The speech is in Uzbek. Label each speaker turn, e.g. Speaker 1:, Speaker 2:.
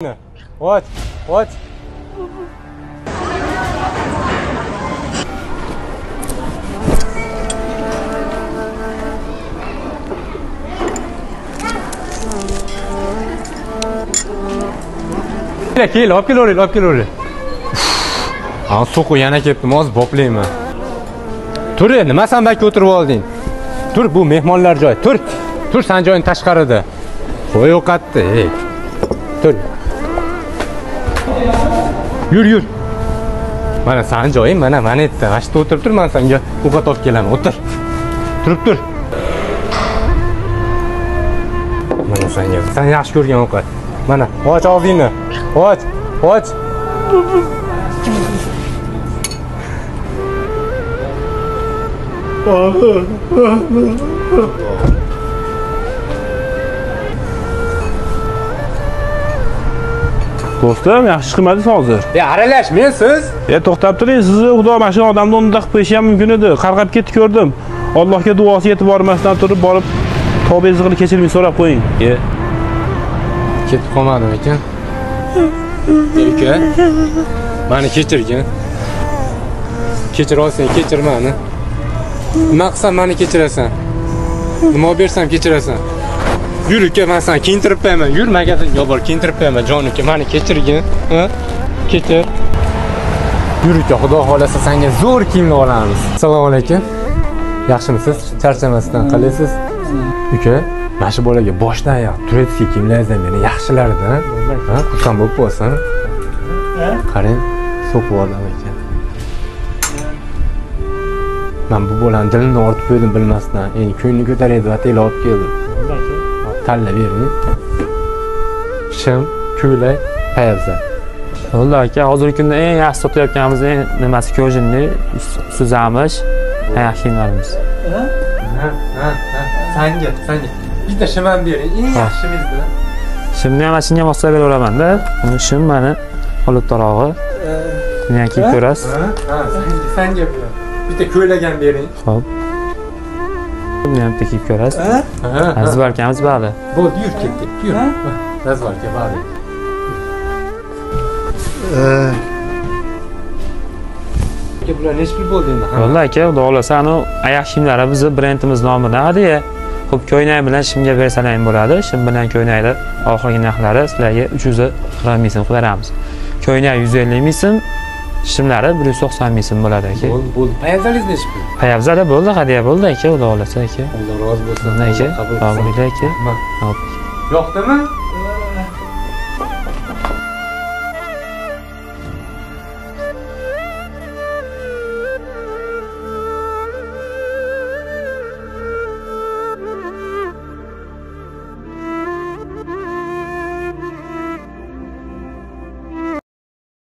Speaker 1: Och, och. Kel, olib kelavering, olib kelavering. Ha, so'qi yana kelibdi, hozir boplayman. Tur, nima san bakka o'tirib olding? Tur, bu mehmonlar joyi. Tur. Tur, san joying tashqarida. Qo'y ovqatni, ey. Tur. Yur, yur. Mana san joying, mana mana yerda. Mana shu yerda o'tirib tur, men senga ovqat olib kelaman. O'tir. Turib tur. Mana senga. Sen yaxshi ko'rgan ovqat. Mana, och og'zingni. Och, och.
Speaker 2: Do'stim, yaxshi chiqmadingiz hozir.
Speaker 1: Aralash, men siz.
Speaker 2: To'xtab turing, sizni Xudo mana shu odamni o'rnida qilib qo'yishi ham mumkin edi. Qarg'ab ketdi ko'rdim. Allohga duosi yetib bormasdan turib borib tavbangizni qilib kechirim so'rab qo'ying.
Speaker 1: Ketib qolmadim ekan. Uka, meni kechirgin. Kechira olsang, kechir meni. Nima qilsam meni kechirasan? Nima bersam kechirasan? Yur uka, men seni kiyintirib qo'yaman. Yur magazinga borib kiyintirib qo'yaman, jon uka, meni kechirgin. Ha? Kechir. Yur uka, xudo xolasa senga zo'r kiyimlar olamiz. Assalomu alaykum. Yaxshimisiz? Charchamasdan qalaysiz? Uka, mana shu bolaga boshdan oyoq turetskiy kiyimlardan meni yaxshilaridan, ha, xursand bo'lib qolsin. Qarang, so'qib odam ekan. Men bu bolani dilini ortib qo'ydim bilmasdan. Endi ko'nglini ko'taradi deb atayla olib keldim. Tanlab bering. Shim, ko'ylak, payabzal.
Speaker 3: Bo'ldi aka, hozirgi kunda eng yaxshi sotayotganimiz eng nimasi kojinli suzamish, oyoq kiyimlarimiz.
Speaker 1: Ha, ha, ha. Sanga, sanga. Bitta shim ham bering, eng yaxshimizdan.
Speaker 3: Shimni ham shunga moslab beraveraman-da. Buni shim mana olib tarog'i. Buni ham kiyib ko'rasiz.
Speaker 1: Ha, ha, sanga bitta ko'ylak ham bering.
Speaker 3: Xo'p. Buni ham bitta kiyib ko'rasiz.
Speaker 1: Ha,
Speaker 3: Razvarkamiz bali.
Speaker 1: Bo'ldi, yur ketdik, yur. Razvarka bali. Aka, bular necha pul bo'ldi endi?
Speaker 3: Bo'ldi aka, xudo xolasa, anu oyoq kiyimlari bizni brendimiz nomidan hadiya. Xo'p, ko'ynak bilan shimga bersalar ham bo'ladi. Shim bilan ko'ynakni oxirgi narxlari sizlarga 340 ming so'm qilib beramiz. Ko'ynak 150 ming so'm, shimlari 190 ming so'm bo'ladi aka.
Speaker 1: Bo'ldi, bo'ldi. Payabzalingiz necha pul?
Speaker 3: Payabzali bo'ldi, hadiya bo'ldi aka, xudo xolasa aka.
Speaker 1: Alloh rozi bo'lsin.
Speaker 3: Aka, qabul aka.
Speaker 1: Yoqdimi?